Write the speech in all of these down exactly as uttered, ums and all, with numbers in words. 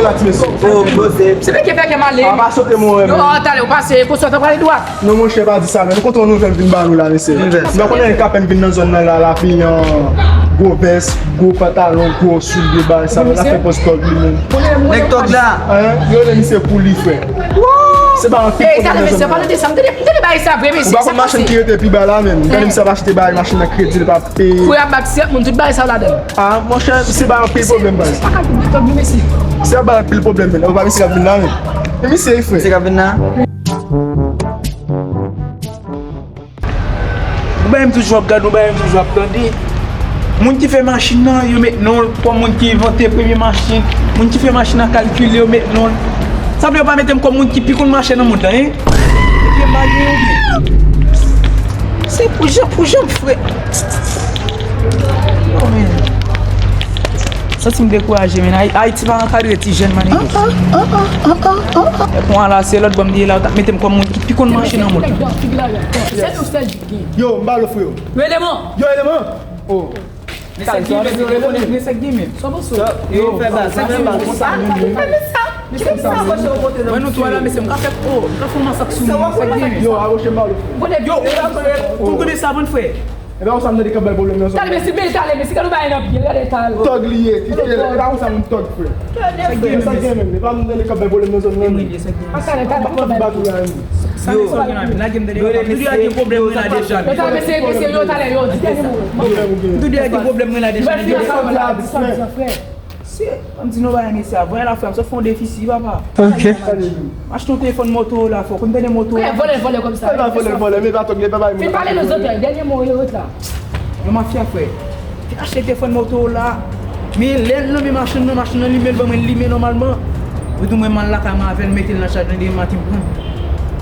Sa ti mesye. Oh, poze. Se nèg ki fè kè m ale. A pa sote mwen menm. Yo, talè, ou pase, konsa w ta prale dwat. Non, monchè, pa di sa, men. Nou kontan yon nouvèl vin ba nou la, mesye. Nouvèl. Nou konnen nèg k apèn vin nan zòn nan la, lapi, an gwo vès, gwo pantalon, gwo soulye, bagay sa, men l ap fè pòz tòg li menm. Nèg tòg la. Hein? Yo rele misye pou li, frè. Se pa anpil pwoblèm nan zòn nan. Talè, mesye, pale de sa. M tande, m tande bagay sa vre, mesye. Ou pa konn machann ki rete pi ba la, menm. Gade misye ap achte bagay, machin nan kredi, li pa peye. Pou y ap bat sèt moun, tout bagay sa ladan. Ah, monchè, misye bay anpil pwoblèm, baz. Misye pa ka vin tòg nou, mesye. Misye ap bay anpil pwoblèm, men. Ou pa misye k ap vin la, men. E misye, frè. Misye k ap vin la. Ou bay m toujou ap gade, ou bay m toujou ap tande. Moun ki fè machin nan, yo met non l kòm moun ki envante premye machin. Moun ki fè machin nan kalkile, yo met non l. Sa vle yo pa mete m kòm moun ki pi konn mache nan mond lan, hein? Ebyen, m pa gen oubyen. Se pou jan, pou jan, frè. Oh, man. Santi m dekouraje, men. Ay-, Ayiti pa ankadre ti jèn, man. E konnya la, se lòt bò m te ye la, yo t ap mete m kòm moun ki pi konn mache nan mond lan. Yo, m ba l, frè. Yo, eleman! Yo, eleman! Oh. Men sa ki men, se rekonet men sa ki men. Sa bon, sa. Yo, fè bal, sa fè bal, konsa menm, wi. Mwen nou twa la, mesye, m ka fè, oh, m ka fè yon masak sou nou, sa ki men. Yo, awoche m ba l. Yo, ou konnen sa, bon, frè. E pa konsa m tande k ap bay pwoblèm nan zòn. Talè, mesye, bèl talè, mesye, gade ou bay nan pye, gade talè. Tòg li ye, kite l. E pa konsa moun tòg, frè. Sa ki men, sa ki men, e pa moun tande k ap bay pwoblèm nan zòn nan. Sa ki men, talè, talè, talè. Sa gen anpil, lage m tande. Tout de a gen pwoblèm mwen la deja. Yo, talè, mesye, mesye, yo, talè, yo, di dènye mo. Tout de a gen pwoblèm mwen la deja. Frè, frè. Se, an m di nou bagay, mesye, a, voye la, frè, m sot fè yon defisi, papa. Ok. M achte yon telefòn Motorola, frè, konn tande Motorola. Frè, vòlè, vòlè kòm sa. Se pa vòlè, vòlè, men pa tòg, men pa bay moun. Fin pale nan zòt, dènye mo, yo, ret la. Yon mafya, frè. Fin achte telefòn Motorola. Men lè l nan men machann nan, machann nan limen, l ban mwen l limen nòmalman. Yo di mwen m al lakay mwen avè l, mete l nan chaj nan demen maten m pran.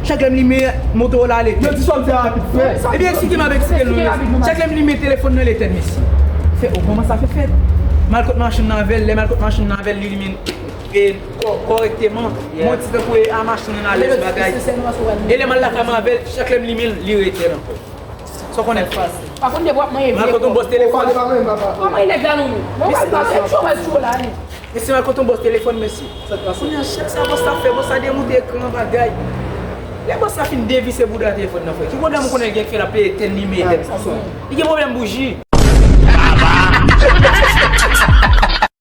Chak lè m limen, Motorola al etèn. Yo di sa w di a rapid, frè. Ebyen, eksplike m ap eksplike nou. Chak lè m limen telefòn nan, l etèn, mesye. Fè, o, kòman sa fè fèt? M al kot machann nan avè l, lè m al kot machann nan avè l, li limen, e, kò-, kòrèkteman. Mwen di tankou e a machann nan alèz bagay. E lè m al lakay mwen avè l, chak lè m limen l, li etèn ankò. Sa w konnen? Pa konn depi w ap manyen vye kòb. M al kot yon bòs telefòn. Kòman e nèg la non, men? Mwen pral pase, m cho, mwen cho la, men. Mesye, m al kot yon bòs telefòn, mesye. Kounye a, chak sa bòs la fè, bòs la demoute ekran an, bagay. Lè bòs la fin devise bouda telefòn nan, frè. Ki pwoblèm ou konnen l gen k fè l ap etèn limen etèn? Li gen pwoblèm bouji.